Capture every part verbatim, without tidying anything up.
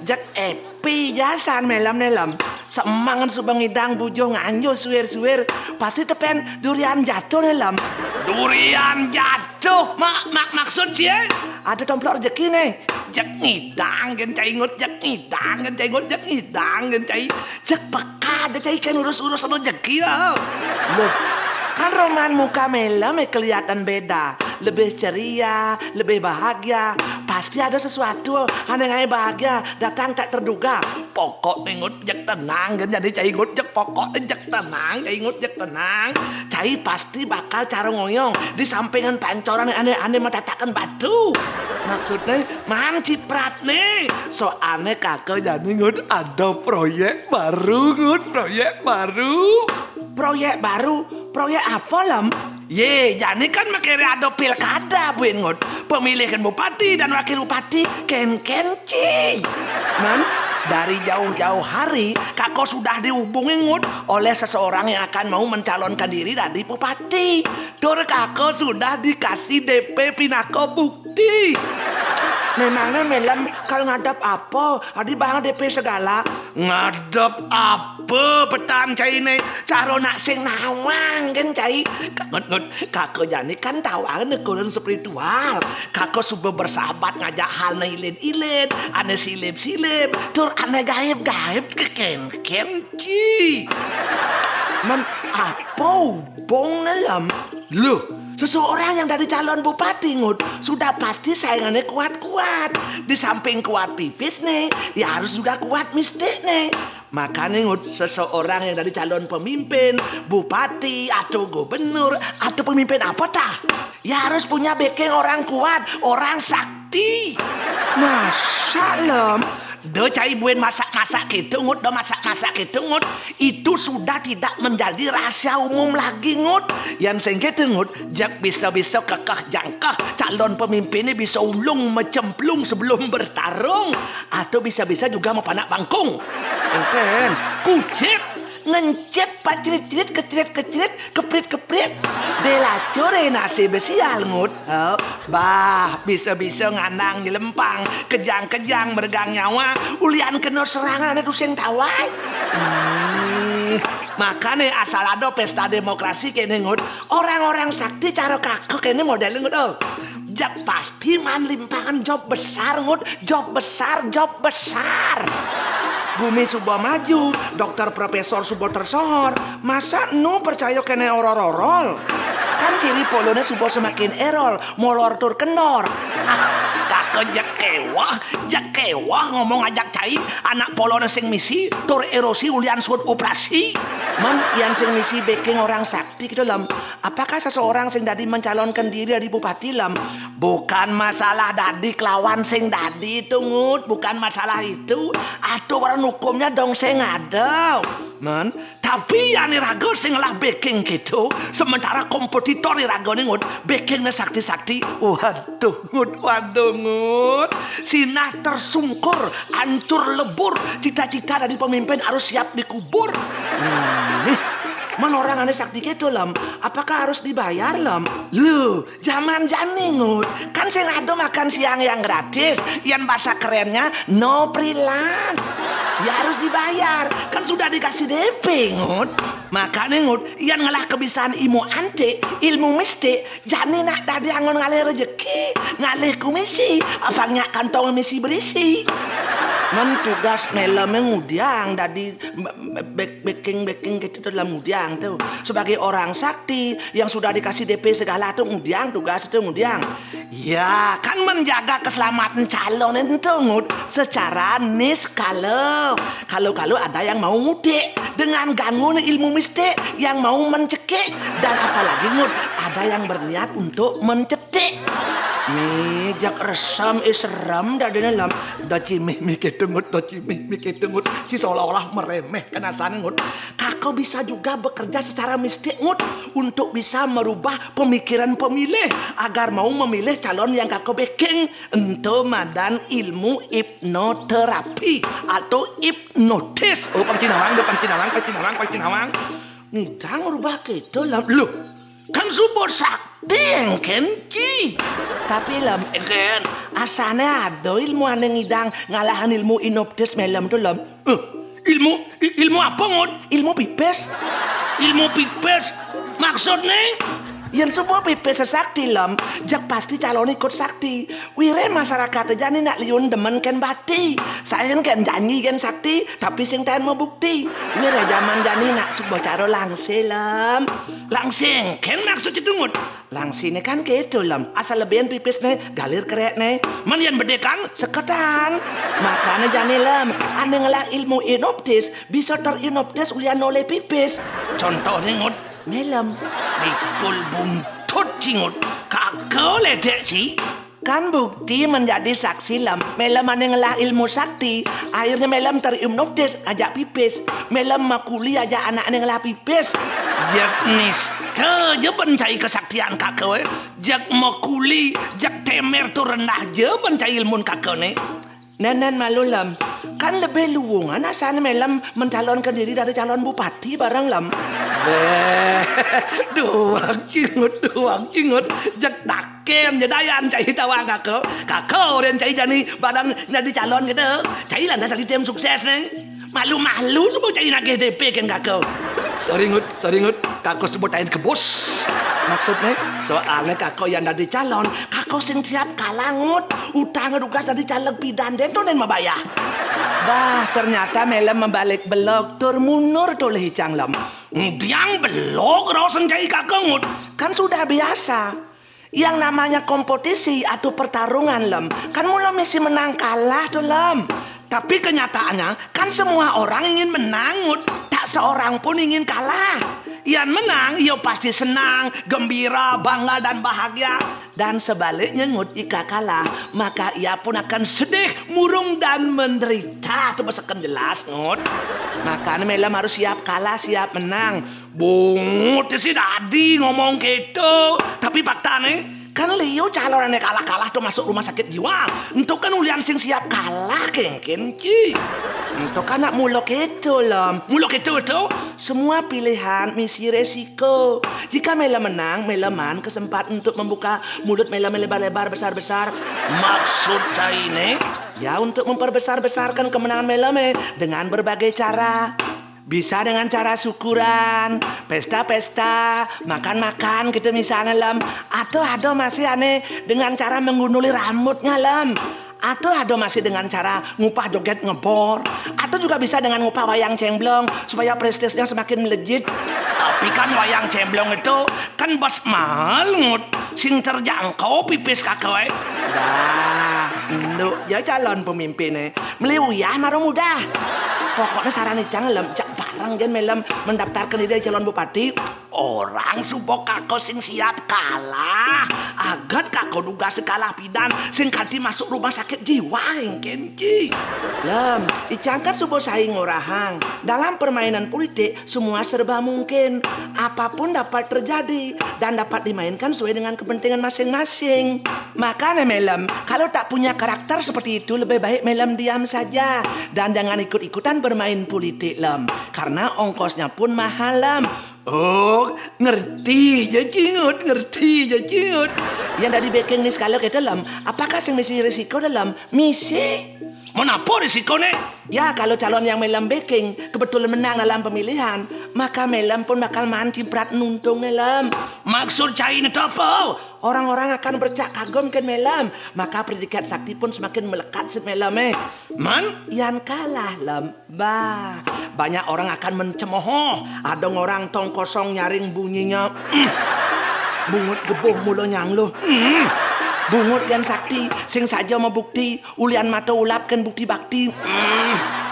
Jek epi jasan melem nelem. Semangan suba ngidang bujuh nganjuh suwir-suwir. Pasti tepen durian jatuh nelem. Durian jatuh? Mak, mak, maksud cie? Ada tomplok rezeki nih. Jek ngidang gen cai ngut, jek ngidang gen cai ngut, jek ngidang gen cai. Cek peka aja cai kayak urus-urus sama jeki ya. Loh, kan roman muka Mela me kelihatan beda, lebih ceria, lebih bahagia. Pasti ada sesuatu aneh ngai bahagia datang tak terduga. Pokok nih ngut jek tenang kan jadi cai ngut jek pokok jek tenang cai ngut jek tenang. Cai pasti bakal cara ngoyong di sampingan pancoran aneh-aneh matatakan batu. Maksudnya man ciprat nih. Soalnya kakak jadi ngut ada proyek baru ngut proyek baru. Proyek baru? Proyek apa lem? Ye, jani kan makere ada pilkada buin ngut. Pemilihan bupati dan wakil bupati ken ken ci. Man, dari jauh-jauh hari kakak sudah dihubungi ngut oleh seseorang yang akan mau mencalonkan diri dari bupati. Tur kakak sudah dikasih D P pinaka bukti. Memangnya melem kalau ngadap apa? Adi bang D P segala. Ngadap apa? Petan cai ne. Cara nak sing nawang kan cai. Ngut ngut. Kakak jani kan tawang nekuran spiritual. Kakak suba bersahabat ngajak hal ne ilin-ilin, ane silip-silip, tur ane gaib-gaib keken-ken ci. Man apa hubung nelem? Loh, seseorang yang dari calon bupati ngut sudah pasti saingannya kuat-kuat. Di samping kuat pipis nih, ya harus juga kuat mistik nih. Makanya ngut seseorang yang dari calon pemimpin, bupati atau gubernur atau pemimpin apa tah? Ya harus punya backing orang kuat, orang sakti. Masa lem? Do cai buin masak-masak gitu ngut, do masak-masak gitu ngut. Itu sudah tidak menjadi rahasia umum lagi ngut. Yang sengke tu ngut, jak bisa-bisa kekeh jangkeh calon pemimpin ini bisa ulung mecemplung sebelum bertarung. Atau bisa-bisa juga mau panak bangkung. Enten, kucit, ngencit, pacrit-crit, kecrit-kecrit, keprit-keprit. Delacore nasi besial ngut. Oh, bah, bisa-bisa ngandang nyelempang, kejang-kejang meregang nyawa, ulian kena serangan ada tusing tawang. Hmm, makanya asal ada pesta demokrasi kene ngut, orang-orang sakti cara kakek kene model ngut oh. Jak pasti man limpangan job besar ngut, job besar, job besar. Bumi suba maju, dokter profesor suba tersohor. Masa nu percaya kene oror-orol? Kan ciri polone suba semakin erol, molor tur kendor. Ah, kakek jekewah, jekewah ngomong ajak cai, anak polone sing misi, tur erosi ulian suud operasi. Man, yang sing misi backing orang sakti gitu lem. Apakah seseorang sing dadi mencalonkan diri dari bupati lem? Bukan masalah dadi kelawan sing dadi itu ngut, bukan masalah itu. Aturan hukumnya dong sing ada. Man, tapi ya nih raga sing lah backing gitu, sementara kompetitor nih raga nih ngut backingnya sakti-sakti. Waduh ngut, waduh ngut, sinah tersungkur, hancur lebur, cita-cita dari pemimpin harus siap dikubur. Hmm, nih, man orang aneh sakti gitu lem, apakah harus dibayar lem? Lu, zaman jani ngut, kan sing ada makan siang yang gratis, yang bahasa kerennya no freelance. Ya harus dibayar, kan sudah dikasih D P ngut. Makanya ngut, yang ngelah kebisan ilmu antik, ilmu mistik, jani nak dadi angon ngalih rezeki, ngalih komisi, apa nyak kantong misi berisi. Men tugas Melem ngudiang dadi be-, be-, backing-backing gitu to Lem, ngudiang tuh. Sebagai orang sakti yang sudah dikasih D P segala tuh ngudiang, tugas itu ngudiang. Ya, kan menjaga keselamatan calon itu, Ngut, secara niskala. Kalau-kalau ada yang mau ngudik dengan ganggu nih ilmu mistik, yang mau mencekik, dan apalagi, Ngut, ada yang berniat untuk mencetik. Nih, jak resem, eh, serem dadine, Lem. Da cimih mikir, Ngut, da cimih mikir, Ngut. Si seolah-olah meremehkan asane, Ngut. Kaka bisa juga bekerja secara mistik, Ngut, untuk bisa merubah pemikiran pemilih agar mau memilih calon yang kaka backing. Ento madan ilmu hipnoterapi atau hipnotis. Oh, pang sinawang, do pang sinawang, pang sinawang, pang sinawang. Ngidang rubah keto, Lem. Loh, kan suba sakti engken, Ci. Tapi, Lem, engken, asane ada ilmu ane ngidang ngalahan ilmu hipnotis Melem to, Lem. Eh, ilmu, i-, ilmu apa, Ngut? Ilmu pipis. Ilmu pipis? Maksudne? Yen suba pipis sakti, Lem, jak pasti calon ikut sakti. Wire masyarakat jani nak liun demen ken bati. Saen ken janji ken sakti, tapi sing taen mabukti. Wire jaman jani nak suba cara langse, Lem. Langse engken maksud itu, Ngut? Langsine kan keto, Lem. Asal lebihan pipisne, galir kerekne. Men yen bedekan, seketan. Makane jani, Lem, ane ngelah ilmu hipnotis bisa terhipnotis ulian noleh pipis. Contohne, Ngut? Melem. Mikul buntut, Ci, Ngut. Kaka ledek, Ci. Kan bukti menjadi saksi, Lem. Melem ane ngelah ilmu sakti, akhirnya Melem terhipnotis ajak pipis. Melem makuli ajak anakne ngelah pipis. Jak nista ja ben cai kesaktian kaka, eh. Jak makuli, jak temer to rendah ja ben cai ilmun kaka ne. Nenen malu, Lem. Kan lebih luungan asane Melem mencalonkan diri dari calon bupati bareng, Lem. Beh, duang, Ci, Ngut, duang, Ci, Ngut. Jak taken ja dayan cai tawang kaka. Kaka oren cai jani bareng nyadi calon keto. Cai lantas adi tim sukses ne. Malu-malu suba cai nagih D P ken kaka. Sorry, Ngut, sorry, Ngut. Kaka suba taen kebus. Maksudne, soalne kaka yen dadi calon, kaka sing siap kalah, Ngut. Utang dugas dadi caleg pidan den to nen mabayah. Bah, ternyata Melem mabalik belog tur mundur tolih icang, Lem. Ngudiang belog raosan cai kaka, Ngut? Kan sudah biasa. Yang namanya kompetisi atau pertarungan, Lem, kan mula misi menang kalah to, Lem. Tapi kenyataannya kan semua orang ingin menang, Ngut. Tak seorang pun ingin kalah. Yang menang, ia pasti senang, gembira, bangga, dan bahagia. Dan sebaliknya, Ngut, jika kalah, maka ia pun akan sedih, murung, dan menderita. To bes eken jelas, Ngut. Makane Melem harus siap kalah, siap menang. Bungut sih dadi ngomong keto. Tapi faktane, kan liu calon ane kalah-kalah to masuk rumah sakit jiwa. Ento kan ulian sing siap kalah kengken, Ci. Ento kan nak mula keto, Lem. Mula keto to? Semua pilihan misi resiko. Jika Melem menang, Melem maan kesempatan untuk membuka mulut Melem lebar-lebar, besar-besar. Maksud caine? Ya, untuk memperbesar-besarkan kemenangan Melem, eh, dengan berbagai cara. Bisa dengan cara syukuran, pesta-pesta, makan-makan gitu misalnya, Lem. Atau ada masih ane dengan cara menggunduli rambutnya, Lem. Atau ada masih dengan cara ngupah joget ngebor. Atau juga bisa dengan ngupah wayang cemblong supaya prestisnya semakin melejit. Tapi kan wayang cemblong itu kan bes mahal, Ngut. Sing terjangkau pipis kaka, eh. Dah, ento ja calon pemimpin, eh. Meli uyah mara mudah. Pokoknya saran icang, Lem, jak bareng jen Melem mendaftarkan diri calon bupati. Orang suba kaka sing siap kalah. Aget kaka dugas kalah pidan sing kanti masuk rumah sakit jiwa engken, Ci. Lem, icang kan suba saing ngorahang. Dalam permainan politik, semua serba mungkin. Apapun dapat terjadi dan dapat dimainkan sesuai dengan kepentingan masing-masing. Makanya, Melem, kalau tak punya karakter seperti itu, lebih baik Melem diam saja dan jangan ikut-ikutan bermain politik, Lem. Karena ongkosnya pun mahal, Lem. Oh, ngerti ja, Ci Ngut, ngerti ja, Ci Ngut. Yang dadi backing niskala keto, Lem, apakah sing misi risiko, Lem? Misi. Menapa risikone? Ya, kalau calon yang Melem backing kebetulan menang dalam pemilihan, maka Melem pun bakal maan ciprat nuntung, Lem. Maksud caine to apa? Orang-orang akan bercak kagum kén Mélem, maka predikat sakti pun semakin melekat sik Mélem é. Mén? Yan kalah, Lem. Bah, banyak orang akan mencemoh. Ada orang tong kosong nyaring bunyinya. Hmm. Bungut gebuh mula nyangluh. Hmm. Bungut gén sakti, sing saja mabukti, ulian mata ulap kén bukti bakti. Hmm.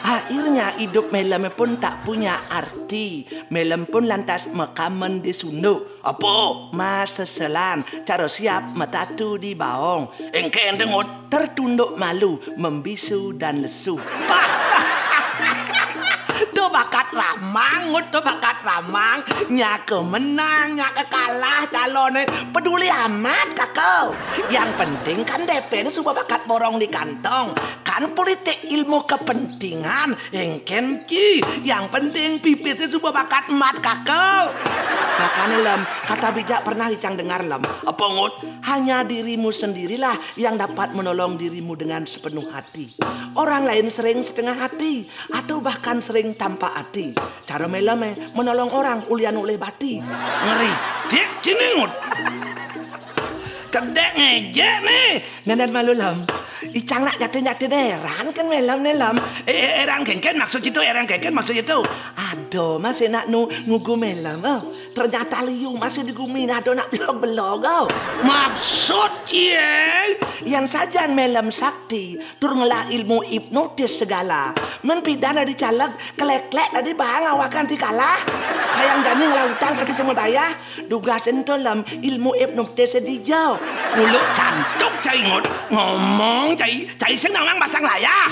Akhirnya hidup Mélem pun tak punya arti. Mélem pun lantas makamen di sunduk. Apa? Maseselan, cara siap matatu di baong. Engkén dengut. Tertunduk malu, membisu dan lesu. Bah! To bakat ramang, Ngut, to bakat ramang. Nya ka menang, nya ka kalah caloné. Peduli amat kaka. Yang penting kan D P-né suba bakat borong di kantong. Kan politik ilmu kepentingan. Engkén ci, yang penting pipis suba bakat mat kaka. Makané, Lem, kata bijak pernah icang dengar, Lem. Apa, Ngut? Hanya dirimu sendirilah yang dapat menolong dirimu dengan sepenuh hati. Orang lain sering setengah hati atau bahkan sering tanpa hati. Cara Mélem é menolong orang ulian olih bati. Ngeri. Dik, sini, Ngut. Kedék ngejek né. Nénten malu, Lem. Icang nak jatin-jatin éran kén Mélem né, Lem. Eh, eh, éran kénkén maksud itu, éran kénkén maksud itu. Ada masih nak nu ngugu Mélem, oh. Ternyata liu masih di gumi ada nak belog-belog, oh. Maksud cie? Yan sajan Mélem sakti, tur ngelah ilmu hipnotis segala. Mén pidan dadi caleg, kelek-kelek dadi baang awakan ti kalah. Hayang jani ngelah utang kanti sing mabayah. Dugas ento, Lem, ilmu hipnotis dija. Kuluk cantuk cai, Ngut. Ngomong cai, cai sing nawang pasang layah.